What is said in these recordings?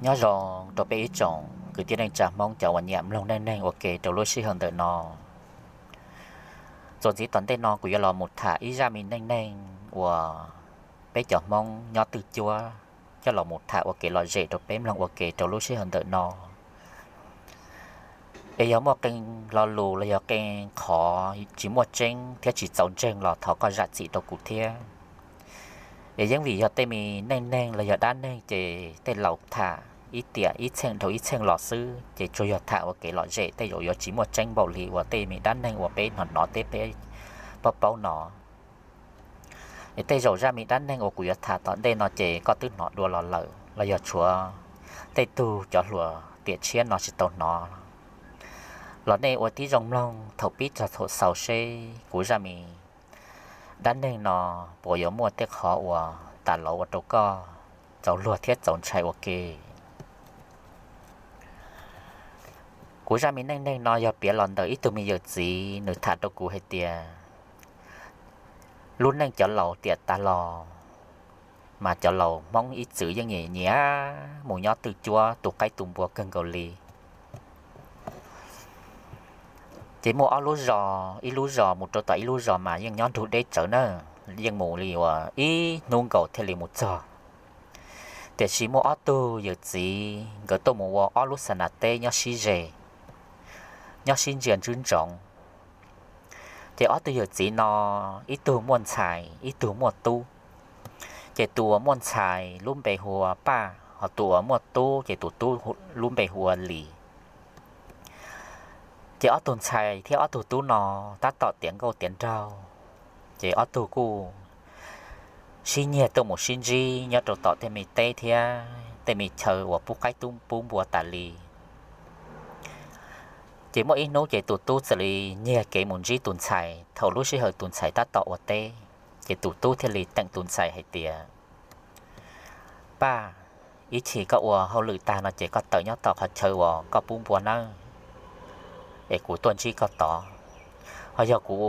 Nyob zoo rau peb ib tsoom kwv tij neej tsa Hmoob cov uas nyiam mloog neej neeg ua ke rau lub sij hawm ntawm no. Txuas ntxiv tom ntej no kuv yuav los mus tham ib zaj me neej neeg uas peb cov Hmoob nyob twj cuab coj los mus tham ua kev lom zem rau peb mloog ua ke rau lub sij hawm ntawm no. Es yog muaj qee lo lus los yog qee qhov tsis muaj tseeb thiab tsis txaus ntseeg los thov koj zam txim rau kuv thiab. Es yeej vim yog tej me neej neeg los yog dab neeg ces tej laus tham ib tiam ib txheej dhau ib txheej los xwb, ces tsuas yog tham ua kev lom zem, tej zaum yuav tsis muaj tseeb npaum li uas tej me dab neeg uas peb hnov hnov thiab peb paub paub no. Es tej zaum zaj me dab neeg uas kuv yuav tham tom ntej no ces koj twb hnov dua los lawm los yog tshuav tej tug cov hluas tiam tshiab no tsis tau hnov los nej ua tib zoo mloog thaum pib txog thaum xaus seb kuv zaj me dab neeg no puas yuav muaj tej qhov uas tas los ua rau koj txaus luag thiab txaus ntshai ua ke. Kuv zaj me neej neeg no yog piav los ntawm ib tug me yawm txiv, nws tham rau kuv hais tias lub neej cov laus tiam tas los mas cov laus Hmoob ib txwm yeej nyiam nyiam mus nyob twj cuab tu qaib tu npua kawg nkaus li. Ces muaj ob lub zos, ib lub zos mus rau tom ib lub zos mas yeej nyob nrug deb tsawv na, yeej mus li uas ib hnub nkaus thiaj li mus txog. Tiam sis muaj ob tug yawm txiv nkawd tuaj mus ua ob lub xa nas teb nyob sib ze, nyob sib ntsia ntswb ntsoov. Ces ob tug yawm txiv no ib tug muaj ntxhais ib tug muaj tub. Ces tus uas muaj ntxhais lub npe hu ua Paj, ho tus uas muaj tub ces tus tub lub npe hu ua Lis. Ces ob tug ntxhais thiab ob tug tub no tab tom tiav nkauj tiav nraug, ces ob tug kuj sib nyiag tuaj mus sib ntsib nyob rau tom tej me teb thiab tej me chaw uas pub qaib pub npua tas li. Ces muaj ib hnub ces tus tub txawm li nyiag kev mus ntsib tus ntxhais thaum lub sij hawm tus ntxhais tab tom ua teb. Ces tus tub thiaj li teem tus ntxhais hais tias, Paj, ib chim koj ua hauj lwm tag no ces koj tawm nyob tom qhov chaw uas koj pub npua nawb, es kuv tuaj ntsib koj tod. Ho yog kuv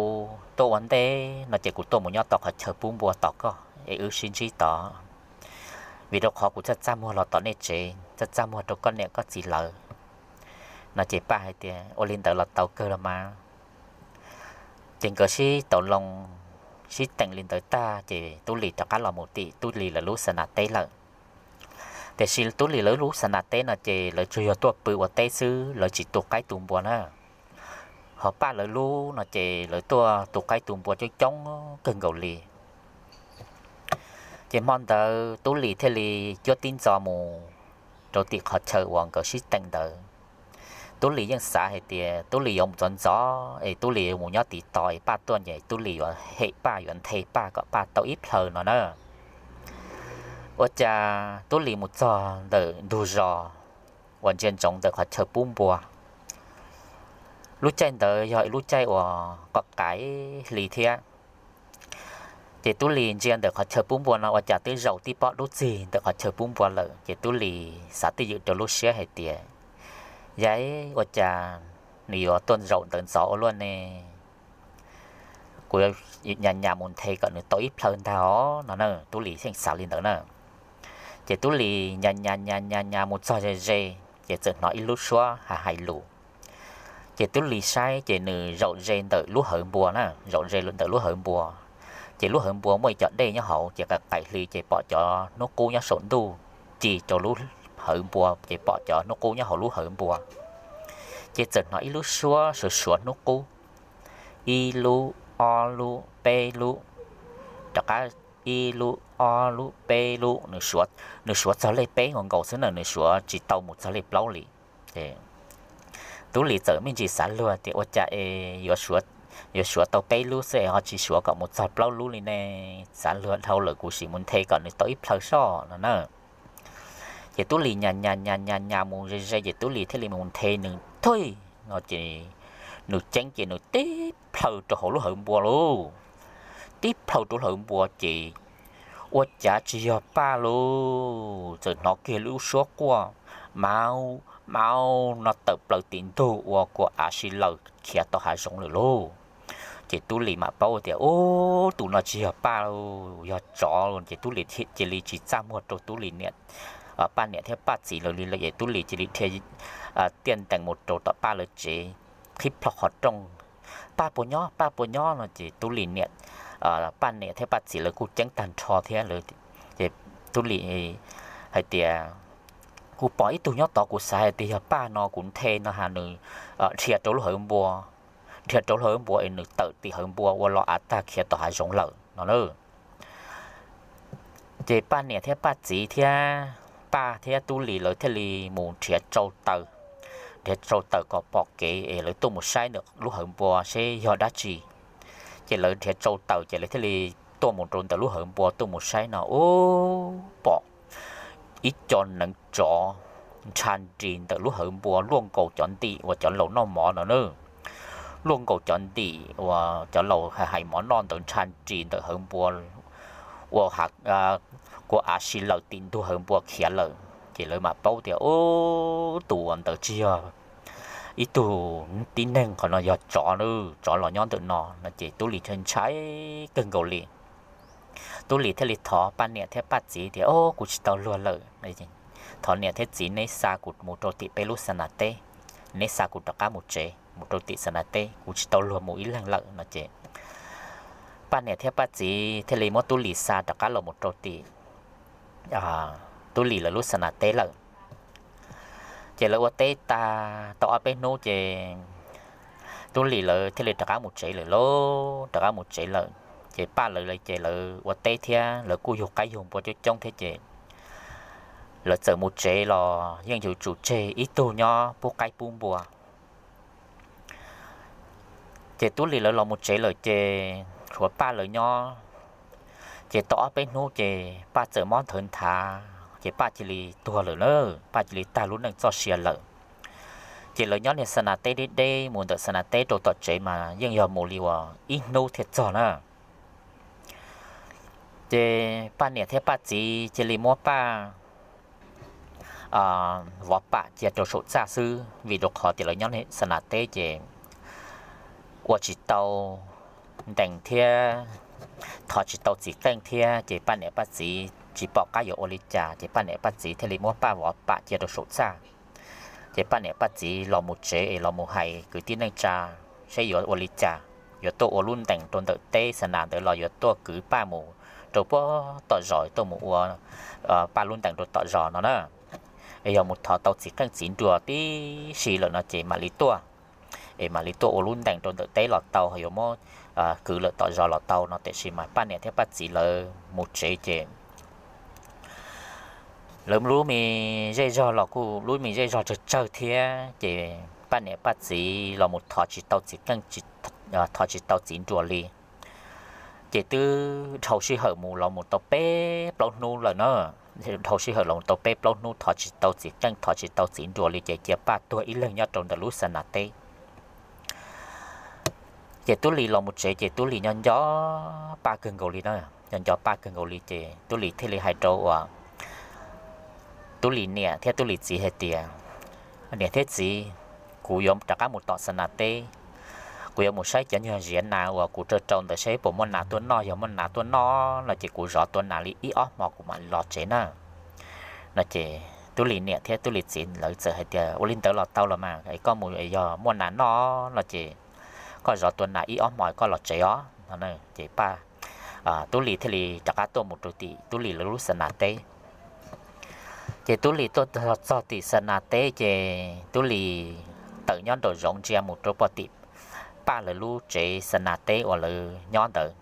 tuaj ua ntej no ces kuv tuaj mus nyob tom qhov chaw pub npua tos koj es wb sib ntsib tod, vim rau qhov kuv txaj txaj muag los tom nej tsev, txaj txaj muag rau koj niam koj txiv lawv. No ces Paj hais tias, Ua li ntawd los tau kawg los mas. Ces nkawd sib tau loo, sib teem li ntawd tag ces Tub Lis rov qab los mus tim Tub Lis lawv lub xa nas teb lawm. Tiam sis Tub Lis lawv lub xa nas teb no ces lawv tsuas yog tuaj pw ua teb xwb, lawv tsis tu qaib tu npua na. Ho Paj lawv lub no ces lawv tuaj tu qaib tu npua coob coob kawg nkaus li. Ces hmo ntawd Tub Lis thiaj li cuab tib ntxo mus rau tim qhov chaw uas nkawd sib teem ntawd. Tub Lis yeej xav hais tias Tub Lis yuav mus ntxov ntxov es Tub Lis mus nyob tim tod es Paj tuaj ces Tub Lis yuav hem Paj, yuav nthe Paj kom Paj tau ib plhaw no na. Ua cas Tub Lis mus txog ntawm ntug zos uas ntsia ntsoov ntawm qhov chaw pub npua, lub caij ntawd yog ib lub caij uas qos qais hli thiab. Ces Tub Lis ntsia ntawm qhov chaw pub npua no ua cas twb zaum tib pob dub txig ntawm qhov chaw pub npua lawm, ces Tub Lis xav twj ywm rau lub siab hais tias, Yam, ua cas nws yuav tuaj zaum ntawd ntxov ua luaj ne? Kuv nyas nyas mus nthe kom nws tau ib plhaw ntag os no na. Tub Lis yeej xav li ntawd na. Ces Tub Lis nyas nyas nyas nyas nyas mus txog ze ze, ces txawm hnov ib lub suab hais hais lus. Ces Tub Lis saib ces nws zaum ze ntawm lub hawv npua na, zaum ze ntawm lub hawv npua. Ces lub hawv npua muaj ib co dej nyob hauv, ces qais qais hli ces pom cov hnub qub nyob saum ntuj ci rau lub hawv npua, ces pom cov hnub qub nyob hauv lub hawv npua. Ces txawm hnov ib lub suab suav suav hnub qub, ib lub, ob lub, peb lub, rov qab ib lub, ob lub, peb lub, nws suav txog lej peb nkaus nkaus xwb na, nws suav tsis tau mus txog lej plaub li. Tub Lis txawm me ntsis xav luag tias ua cas es yuav suav tau peb lub xwb es ho tsis suav kom mus txog plaub lub li ne. Xav luag dhau lawm, kuv sim mus nthe kom nws tau ib plhaw soj no na. Ces Tub Lis nyas nyas nyas nyas nyas mus ze ze ces Tub Lis thiaj li mus nthe nws thuj no ces nws ceeb ces nws tib plhaw rau hauv lub hawv npua lauj. Tib plhaw rau hauv npua ces ua cas tsis yog Paj lauj, txawm hnov kiag lub suab quaj mau mau no tawm plaws tim ntug ua kua av si lawm khiav tau hav zoov lawm lauj. Ces Tub Lis mam paub tias, Ub, tus no tsis yog Paj lauj, yog tsov lauj. Ces Tub Lis cia li tsis txaj muag rau Tub Lis niam Paj niam thiab Paj txiv lawv li lawm es Tub Lis cia li dhia tiaj ntees mus rau tom Paj lawv tsev, qhib plho qhov rooj, Paj puas nyob, Paj puas nyob no ces Tub Lis niam, Paj niam thiab Paj txiv lawv kuj ceeb tag nrho thiab lawv, ces Tub Lis hais tias, kuv pom ib tug nyob tod, kuv xav hais tias yog Paj no, kuv nthe no ha nws dhia rau lub hawv npua, dhia rau lub hawv npua es nws tawm tim hawv npua ua los av tag khiav tom hav zoov lawm no na. Ces Paj niam thiab Paj txiv thiab Paj thiab Tub Lis lawv thiaj li mus nrhiav tsau taws, nrhiav tsau taws kom pom kev es lawv tuaj mus saib ntawm lub hawv npua seb yog dab tsi. Ces lawv nrhiav tsau taws ces lawv thiaj li tuaj mus rau ntawm lub hawv npua tuaj mus saib no ub, pom ib co neev tsov ntsha nris ntawm lub hawv npua luaj nkaus cov ntim uas cov laus noj mov no na, luaj nkaus cov ntim uas cov laus hais mov noj ntawd ntsha nris ntawm hawv npua ua kua av si lawm tim ntug hawv npua khiav lawm. Ces lawv mam paub tias ub, tus uas ntawd tsis yog ib tug tib neeg, qhov no yog tsov, tsov los nyob ntawm no no ces Tub Lis ntshai kawg nkaus li. Tub Lis thiaj li thov Paj niam thiab Paj txiv tias, o, kuv tsis tau luag lawm, thov niam thiab txiv neb xa kuv mus rau tim peb lub xa nas teb, neb xa kuv rov qab mus tsev, mus rau tim xa nas teb, kuv tsis tau luag mus ib leeg lawm no ces Paj niam thiab Paj txiv thiaj li muab Tub Lis xa rov qab los mus rau tim Tub Lis lawv lub xa nas teb lawm. Ces lawv ua teb tag tau ob peb hnub ces Tub Lis lawv thiaj li rov qab mus tsev lawm lauj, rov qab mus tsev lawm. Ces Paj lawv ces lawv ua teb thiab lawv kuj yug qaib yug npua coob coob thiab ces lawv txawm mus tsev los yeej yuav tsum tseg ib tug nyob pub qaib pub npua. Ces Tub Lis lawv los mus tsev lawm ces tshuav Paj lawv nyob. Ces tau ob peb hnub ces Paj txawm mob nthawv nthav ces Paj cia li tuag lawm na, Paj cia li tag lub neej txoj sia lawm. Ces lawv nyob niag xa nas teb deb deb mus ntawm xa nas teb rau tom tsev mas yeej yog mus li uas ib hnub thiaj txog na. Ces Paj niam thiab Paj txiv cia li muab Paj vov pam cia rau saum txaj xwb vim rau qhov tias lawv nyob xa nas teb ces ua tsis tau ntees thiab thov tsis tau txiv qeej thiab ces Paj niam Paj txiv tsis pom qab yuav ua li cas ces Paj niam Paj txiv thiaj li muab Paj vov pam cia rau saum txaj. Ces Paj niam Paj txiv los mus tsev es los mus hais kwv tij neej tsa seb yuav ua li cas, yuav tuaj ua lub ntees rau ntawm teb xa nas ntawd los yuav tuaj kwv Paj mus rau puag tom zos tuaj mus ua Paj lub ntees rau tom zos no na. Es yog mus thov tau txiv qeej txiv nruas tib si lawm no ces mam li tuaj, es mam li tuaj ua lub ntees rau ntawm teb los tau, yuav muab kwv lawm tom zos los tau no. Tiam sis mas Paj niam thiab Paj txiv lawv mus tsev ces lawv lub me zej zog los kuj lub me zej zog tsawg tsawg thiab ces Paj niam Paj txiv los mus thov tsis tau txiv qeej, thov tsis tau txiv nruas li. Ces twb dhau sij hawm mus los mus tau peb plaub hnub lawm na. Dhau sij hawm los mus tau peb plaub hnub thov tsis tau txiv qeej thov tsis tau txiv nruas li ces cia Paj tuag ib leeg nyob rau ntawm lub xa nas teb. Ces Tub Lis los mus tsev ces Tub Lis nyob nco Paj kawg nkaus li na, nyob nco Paj kawg nkaus li ces Tub Lis thiaj li hais rau uas Tub Lis niam thiab Tub Lis txiv hais tias, niam thiab txiv, kuv yuav rov qab mus tom xa nas teb, kuv yuav mus saib cov nyuag ziav nas uas kuv rau rau ntawd seb puas muaj nas tuaj noj, yog muaj nas tuaj noj no ces kuv zov tua nas li ib ob hmo kuv mam los tsev na. No ces Tub Lis niam thiab Tub Lis txiv lawv txawm hais tias ua li ntawd los tau los mas, koj mus yog muaj nas noj no ces koj zov tua nas ib ob hmo koj los tsev os no. Ces Paj, Tub Lis thiaj li rov qab tuaj mus rau tim Tub Lis lawv lub xa nas teb. Ces Tub Lis tuaj txog tim xa nas teb ces Tub Lis tawm nyob nraum zoov ntsia mus rau pem tim Paj lawv lub tsev xa nas teb uas lawv nyob ntawd,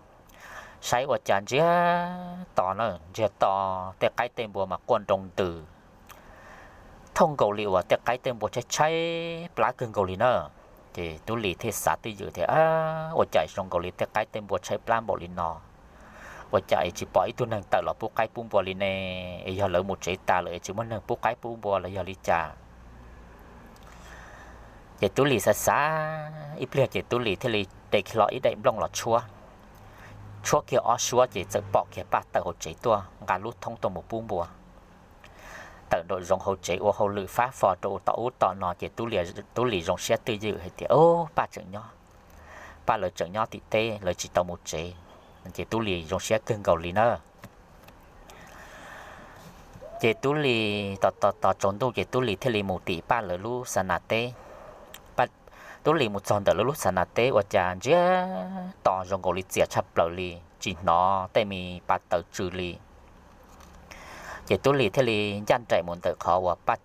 saib ua cas ntsiag to na, ntsiag to, tej qaib tej npua mas quaj nroo ntws, thooj nkaus li uas tej qaib tej npua tshaib tshaib plab kawg nkaus li na. Ces Tub Lis thiaj xav twj ywm tias, ua cas zoo nkaus li tej qaib tej npua tshaib plab npaum li no, ua cas es tsis pom ib tug neeg tawm los pub qaib pub npua li ne, es yog lawv mus tsev tas lawm es tsis muaj neeg pub qaib pub npua los yog li cas. Ces Tub Lis xav xav ib pliag ces Tub Lis thiaj li de hlo ib daim nplooj los tshuab, tshuab kiag ob suab ces txawm pom kiag Paj tawm hauv tsev tuaj nqa lub thoob tuaj mus pub npua. Tawm nraum zoov hauv tsev ua hauj lwm fab fo rau tom ub tom no ces Tub Lis zoo siab twj ywm hais tias, o, Paj tseem nyob, Paj lawv tseem nyob tim teb, lawv tsis tau mus tsev. Ces Tub Lis zoo siab kawg nkaus li na. Ces Tub Lis tos tos tos tsaus ntuj ces Tub Lis thiaj li mus tim Paj lawv lub xa nas teb. Tub Lis mus txog ntawm lawv lub xa nas teb ua cas ntsiag to zoo nkaus li txias tshaj plaws li, tsis hnov tej me pa taws tsw li. Ces Tub Lis thiaj li ncaj nraim mus ntawm qhov uas Paj,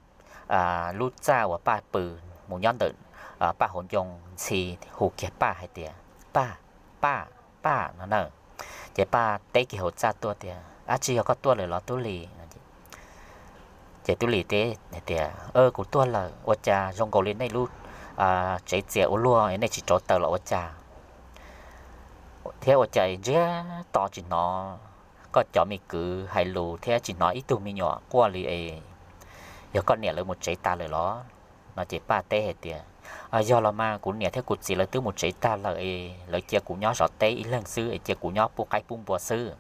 lub txaj uas Paj pw, mus nyob ntawm Paj hauv ncoo ntxhi, hu kiag Paj hais tias, Paj, Paj, Paj no na. Ces Paj teb kiag hauv txaj tuaj tias, Ab, tsis yog koj tuaj lawm los Tub Lis? Ces Tub Lis teb hais tias, Kuv tuaj lawm, ua cas zoo nkaus li nej lub tsev txias ua luaj nej tsis rauv taws los ua cas? Thiab ua cas ntsiag to tsis hnov koj cov me kwv hais lus thiab tsis hnov ib tug me nyuam quaj li es, yog koj niam lawv mus tsev tas lawm los? No ces Paj teb hais tias, Yog los mas, kuv niam thiab kuv txiv lawv twb mus tsev tag lawm es lawv cia kuv nyob zov teb ib leeg xwb es cia kuv nyob pub qaib pub npua xwb.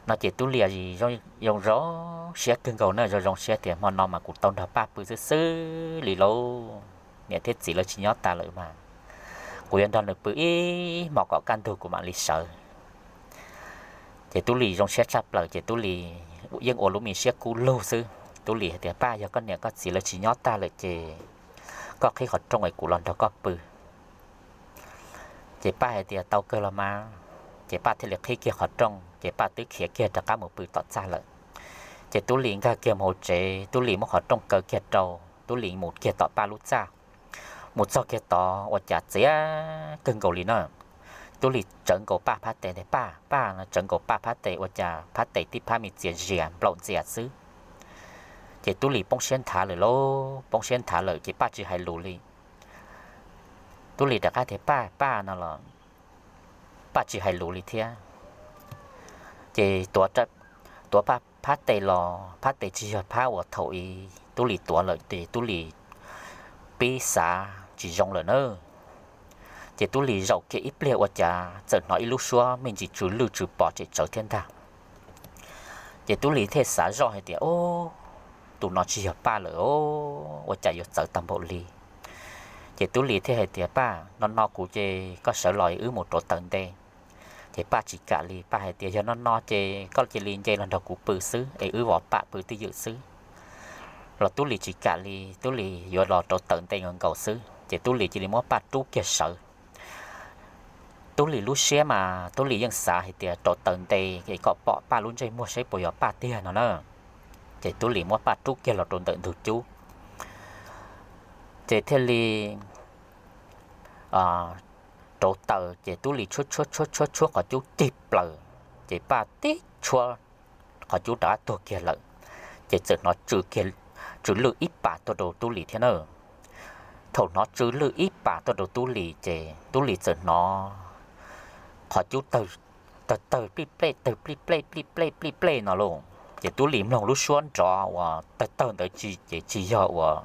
No ces Tub Lis zoo zoo siab kawg nkaus na, zoo zoo siab tias, Hmo no mas kuv tau nrog Paj pw xwb xwb li lauj. Niam thiab txiv lawv tsis nyob tas lawm mas kuv yuav nrog nws pw ib hmos kom kaj ntug kuv mam li sawv. Ces Tub Lis zoo siab tshaj plaws ces Tub Lis yeej ua lub me siab kub lug xwb. Tub Lis hais tias, Paj, yog koj niam koj txiv lawv tsis nyob tag lawm ces koj qhib qhov rooj es kuv los nrog koj pw. Ces Paj hais tias, Tau kawg los mas. Ces Paj thiaj li qhib kiag qhov rooj ces Paj twb khiav kiag rov qab mus pw tom txaj lawm. Ces Tub Lis nkag kiag mus hauv tsev, Tub Lis muab qhov rooj kaw kiag rau, Tub Lis mus kiag tom Paj lub txaj. Mus txog kiag tod ua cas txias kawg nkaus li na. Tub Lis tsawv nkaus Paj phab tes tias, Paj, Paj, no tsawv nkaus Paj phab tes ua cas phab tes tib phab me txias zias nplaum ntxias xwb. Ces Tub Lis poob siab nthav lawm lauj, poob siab nthav lawm ces Paj tsis hais lus li. Tub Lis rov qab tias, Paj, Paj, no los Paj tsis hais lus li thiab. Ces tuav Paj phab tes los phab tes tsis yog phab uas thaum i Tub Lis tuav lawm ces Tub Lis pib xav tsis zoo lawm na. Ces Tub Lis zaum kiag ib pliag ua cas txawm hnov ib lub suab me ntsis tsw lwj tsw pos tsem tsawv thiab ntag. Ces Tub Lis thiaj xav zoj hais tias, Ub, tus no tsis yog Paj lawm os, ua cas yuav txawv tag npaum li? Ces Tub Lis thiaj hais tias, Paj, no no kuv ces koj sawv los wb mus rauv taws nte. Ces Paj tsis kam li, Paj hais tias, Yog no no ces koj cia li nce los nrog kuv pw xwb es wb vov pam pw twj ywm xwb. Los Tub Lis tsis kam li, Tub Lis yuav los rauv taws nte nkaus nkaus xwb ces Tub Lis cia li muab Paj rub kiag sawv. Tub Lis lub siab mas Tub Lis yeej xav hais tias rauv taws nte es kom pom Paj lub ntsej muag saib puas yog Paj tiag no na. Ces Tub Lis muab Paj rub kiag los rau ntawm ntug cub, ces thiaj li rauv taws ces Tub Lis tshuab tshuab tshuab tshuab tshuab qhov cub cig plaws, ces Paj tib tshuab qhov cub rov qab tuag kiag lawm. Ces txawm hnov tsw lwj ib pas tuaj rau Tub Lis thiab na. Thaum hnov tsw lwj ib pas tuaj rau Tub Lis ces Tub Lis txawm hnov qhov cub tawg tawg plij plej, tawg plij plej plij plej plij plej no lauj. Ces Tub Lis mloog lub suab nrov uas tawg tawg ntawd ces tsis yog uas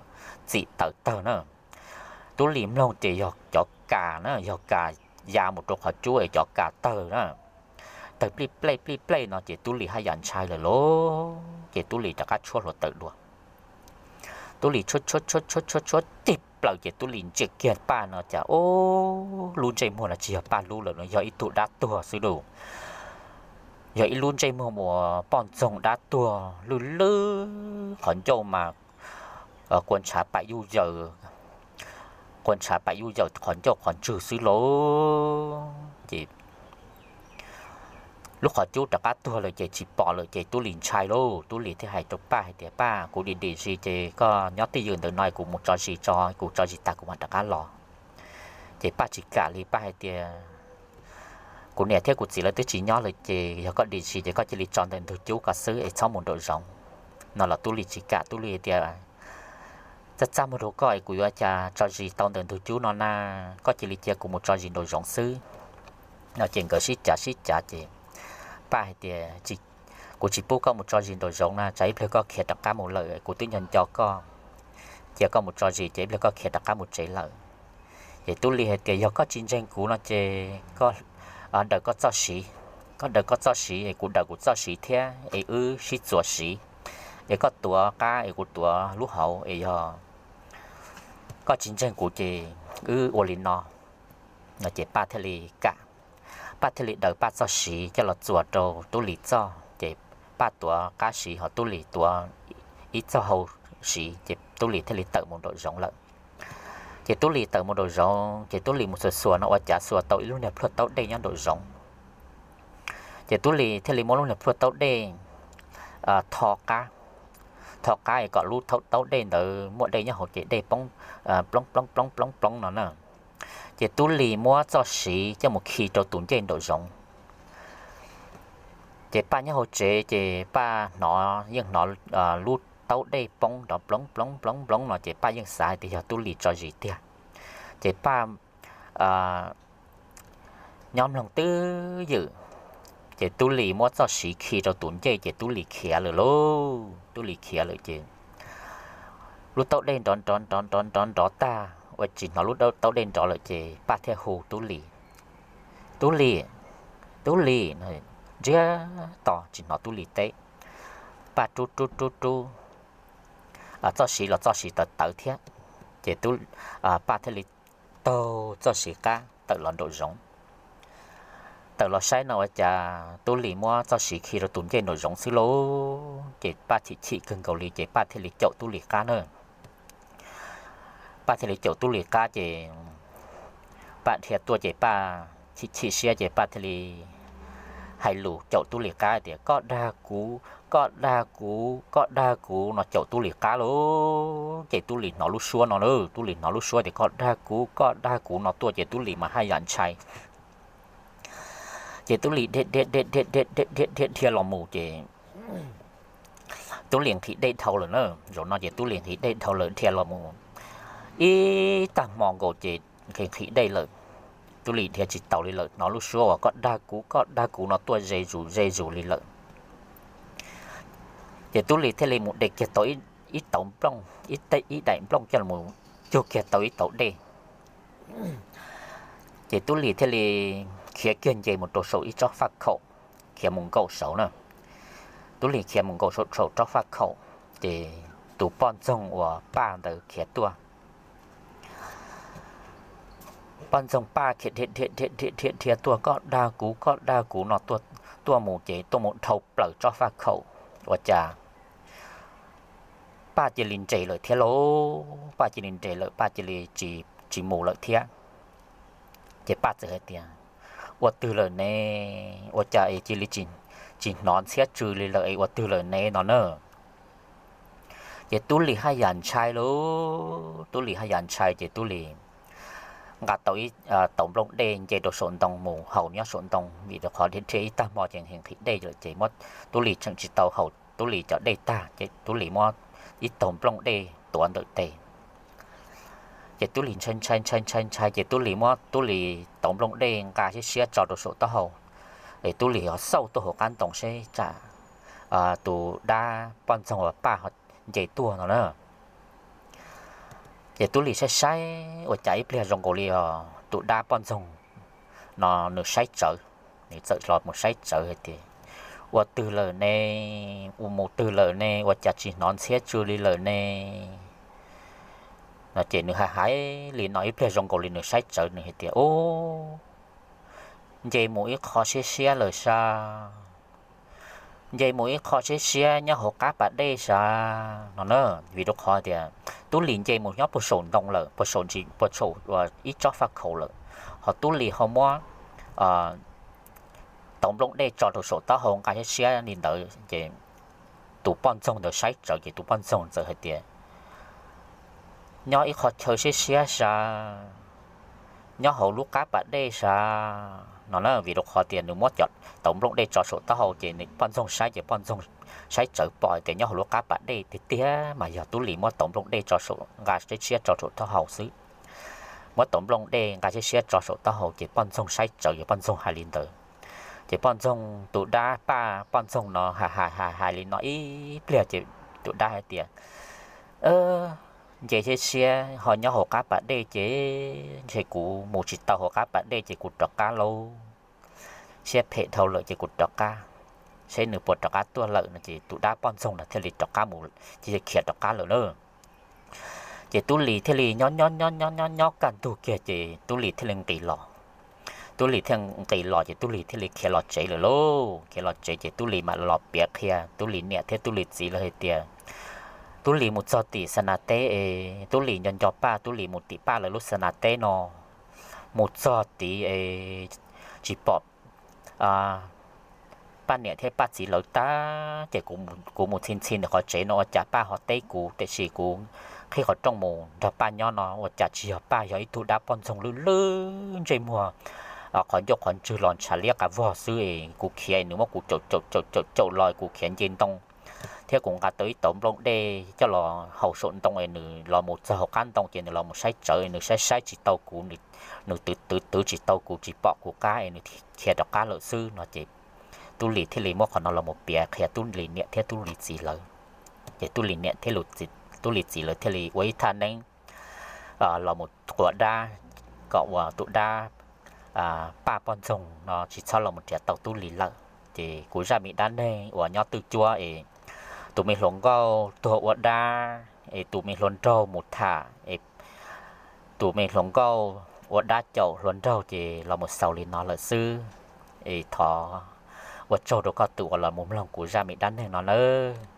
txim taws tawg na. Tub Lis mloog ces yog cov kas na, yog kas ya mus rau qhov cub es cov kas tawg na, tawg plij plej plij plej no ces Tub Lis haj yam ntshai lawm lauj, ces Tub Lis rov qab tshuab hluav taws dua. Tub Lis tshuab tshuab tshuab tshuab tshuab cig plaws ces Tub Lis ntsia kiag Paj no cas ub, lub ntsej muag no tsis yog Paj lub lawm no, yog ib tug dab tuag xwb lauj. Yog ib lub ntsej muag uas poj ntxoog dab tuag lwj lwj, qhov ncauj mas kua ntshav pam yuj yaws, kua ntshav pam yuj yaws qhov ncauj qhov ntswg xwb lauj. Ces lub qhov cub rov qab tuag lawm ces tsis pom lawm ces Tub Lis ntshai lauj. Tub Lis thiaj hais rau Paj hais tias, Paj, kuv dim dim zis ces koj nyob twj ywm ntawm no kuv mus tso zis tso, kuv tso zis tag kuv mam rov qab los. Ces Paj tsis kam li, Paj hais tias, Kuv niam thiab kuv txiv lawv twb tsis nyob lawm ces yog koj dim zis ces koj cia li tso ntawm ntug cub ko xwb es txhob mus nraum zoov. No los Tub Lis tsis kam, Tub Lis tias, Txaj txaj muag rau koj es kuv yuav cas tso zis tau ntawm ntug cub no na, koj cia li cia kuv mus tso zis nraum zoov xwb. No ces nkawd sib cav sib cav ces Paj hais tias, Kuv tsis pub koj mus tso zis nraum zoov na, tsam ib pliag koj khiav rov qab mus lawm, kuv twb nco nco koj, cia koj mus tso zis ces ib pliag koj khiav rov qab mus tsev lawm. Ces Tub Lis hais tias, Yog koj tsis ntseeg kuv no ces koj daws koj txoj siv, koj daws koj txoj siv es kuv daws kuv txoj siv thiab es wb sib txuas siv, es koj tuav qab es kuv tuav lub hauv es yog koj tsis ntseeg kuv ces wb ua li no. No ces Paj thiaj li kam, Paj thiaj li daws Paj txoj siv coj los txuas rau Tub Lis txoj ces Paj tuav qab siv ho Tub Lis tuav ib txoj hau siv ces Tub Lis thiaj li tawm mus nraum zoov lawm. Ces Tub Lis tawm mus nraum zoov ces Tub Lis mus xuas xuas no ua cas xuas tau ib lub niag plhuaj taub dej nyob nraum zoov. Ces Tub Lis thiaj li muab lub niag plhuaj taub dej tho qab, tho qab kom lub taub dej ntawd muaj dej nyob hauv ces dej poob ploog ploog ploog ploog ploog no na. Ces Tub Lis muab txoj siv coj mus khi rau tus ncej nraum zoov. Ces Paj nyob hauv tsev ces Paj hnov, yeej hnov lub taub dej poob nrov ploog ploog ploog ploog no ces Paj yeej xav hais tias yog Tub Lis tso zis tiag. Ces Paj nyob mloog twb ywm, ces Tub Lis muab txoj siv khi rau tus ncej ces Tub Lis khiav lawm lauj. Tub Lis khiav lawm ces lub taub dej nrov nrov nrov nrov nrov nrov tag ua tsis hnov lub taub dej nrov lawm ces Paj thiaj hu Tub Lis, Tub Lis, Tub Lis, ntsiag to tsis hnov Tub Lis teb. Paj rub rub rub rub txoj siv los txoj siv tawv tawv thiab, ces Paj thiaj li taug txoj siv qab tawm los nraum zoov. Tawm los saib no ua cas Tub Lis muab txoj siv khi rau tus ncej nraum zoov xwb lauj. Ces Paj chim chim kawg nkaus li ces Paj thiaj li caum Tub Lis qab na. Paj thiaj li caum Tub Lis qab ces Paj dhia tuaj ces Paj chim chim siab ces Paj thiaj li hais lus caum Tub Lis qab tias, Koj dag kuv, koj dag kuv, koj dag kuv no caum Tub Lis qab lauj. Ces Tub Lis hnov lub suab no lauj, Tub Lis hnov lub suab tias koj dag kuv, koj dag kuv no tuaj ces Tub Lis mas haj yam ntshai. Ces Tub Lis dhia dhia dhia dhia dhia dhia dhia dhia los mus ces Tub Lis nqhis dej dhau lawm na. Zaum no ces Tub Lis nqhis dej dhau lawm dhia los mus ib tag hmo nkaus ces nqhis nqhis dej lawm. Tub Lis dhia tsis taus li lawm, hnov lub suab uas koj dag kuv koj dag kuv no tuaj ze zus ze zus li lawm. Ces Tub Lis thiaj li mus de kiag tau ib tauv nplooj, ib daim nplooj coj los cug kiag tau ib tauv dej. Ces Tub Lis thiaj li khiav kiag nce mus rau saum ib tsob faj khaum, khiav mus nkaum saud na. Tub Lis khiav mus nkaum saum tsob faj khaum, ces tus poj ntxoog uas Paj ntawd khiav tuaj. Poj ntxoog Paj khiav dhia dhia dhia dhia dhia tuaj, koj dag kuv koj dag kuv no tuaj mus ces tuaj mus dhau plaws tsob faj khaum ua cas Paj cia li nres lawm thiab lauj. Paj cia li nres lawm, Paj cia li tsis mus lawm thiab. Ces Paj txawm hais tias, Ua twg lawm ne? Ua cas es cia li tsis hnov ntxhiab tsw li lawm es ua twg lawm ne no na? Ces Tub Lis haj yam ntshai lauj, Tub Lis haj yam ntshai ces Tub Lis nqa tau ib tauv nplooj dej nce rau saum ntoo mus haus nyob saum ntoo, vim rau qhov dhia dhia ib tag hmo ces nqhis dej lawm ces Tub Lis tseem tsis tau haus Tub Lis cov dej tag ces Tub Lis muab ib tauv nplooj dej tuav ntawm tes. Ces Tub Lis ntshai ntshai ntshai ntshai ntshai ces Tub Lis muab Tub Lis tauv nplooj dej nqa siab siab tso rau saum taub hau, es Tub Lis ho xauj tuaj hauv qab ntoo seb tsam tus dab poj ntxoog uas Paj nce tuaj no na. Ces Tub Lis saib saib ua cas ib pliag zoo nkaus li os tus dab poj ntxoog no nws saib tsawv, nws txawm los mus saib tsawv hais tias, Ua twg lawm ne? Ua mus twg lawm ne? Ua cas tsis hnov ntxhiab tsw li lawm ne? No ces nws hais hais li no ib pliag zoo nkaus li nws saib tsawv, nws hais tias, Ub, nce mus ib qho siab siab lawm sas, nce mus ib qho siab siab nyob hauv qab pas dej sas no na. Vim rau qhov tias Tub Lis nce mus nyob puag saum ntoo lawm, puag saum ntsis, puag saum ib tsob faj khaum lawm, ho Tub Lis ho muab tauv nplooj dej tso rau saum taub hau nqa siab siab li ntawd ces tus poj ntxoog ntawd saib tsawv ces tus poj ntxoog txawm hais tias, Nyob ib qho chaw siab siab sas, nyob hauv lub qab pas dej sas no na. Vim rau qhov tias nws muab cov tauv nplooj dej tso saum taub hau ces poj ntxoog saib ces poj ntxoog saib tsawv pom tias nyob hauv lub qab pas dej tiag tiag mas yog Tub Lis muab tauv nplooj dej tso saum, nqa siab siab tso saum taub hau xwb. Muab tauv nplooj dej nqa siab siab tso saum taub hau ces poj ntxoog saib tsawv ces poj ntxoog hais li ntawd. Ces poj ntxoog, tus dab Paj poj ntxoog no hais hais hais hais li no ib pliag ces tus dab hais tias, Nce siab siab ho nyob hauv qab pas dej ces ntshe kuv mus tsis tau hauv qab pas dej ces kuv rov qab lauj. Siab phem dhau lawm ces kuv rov qab, seb nws puas rov qab tuaj lawm no ces tus dab poj ntxoog no thiaj li rov qab mus, ces khiav rov qab lawm na. Ces Tub Lis thiaj li nyob nyob nyob nyob nyob kaj ntug kiag ces Tub Lis thiaj li nqis los. Tub Lis thiaj nqis los ces Tub Lis thiaj li khiav los tsev lawm lauj. Khiav los tsev ces Tub Lis mam los piav qhia Tub Lis niam thiab Tub Lis txiv lawv hais tias, Tub Lis mus txog tim Xas Nas teb es Tub Lis nco nco Paj, Tub Lis mus tim Paj lawv lub Xas Nas teb no, mus txog tid es tsis pom Paj niam thiab Paj txiv lawv tag ces kuv mus txhij txhij ntawm qhov tsev no ua cas Paj ho teb kuv, tiam sis kuv qhib qhov rooj mus nrog Paj nyob no ua cas tsis yog Paj, yog ib tug dab poj ntxoog lwj lwj ntsej muag qhov ncauj qhov ntswg los ntshav liab qav vog xwb es kuv khiav es nws muab kuv caum caum caum caum caum los kuv khiav nce ntoo thiab kuv nqa tau ib tauv nplooj dej coj los haus saum ntoo es nws los mus txog hauv qab ntoo ces nws los mus saib tsawv es nws saib saib tsis tau kuv, nws twv twv twv tsis tau kuv, tsis pom kuv qab es nws khiav rov qab lawm xwb no ces Tub Lis thiaj li muab qhov no los mus piav qhia Tub Lis niam thiab Tub Lis txiv lawv. Ces Tub Lis niam thiab Tub Lis txiv lawv thiaj li ua ib thaj neeb los mus quas dab, kom uas tus dab Paj poj ntxoog no tsis txhob los mus nrhiav tau Tub Lis lawm. Ces kuv zaj me dab neeg uas nyob twj cuab es tus me hluas nkauj tuag ua dab es tus me hluas nraug mus tham es tus me hluas nkauj ua dab caum hluas nraug ces los mus xaus li no lawm xwb. Es thov ua tsaug rau koj tus uas los mus mloog kuv zaj me dab neeg no nawb.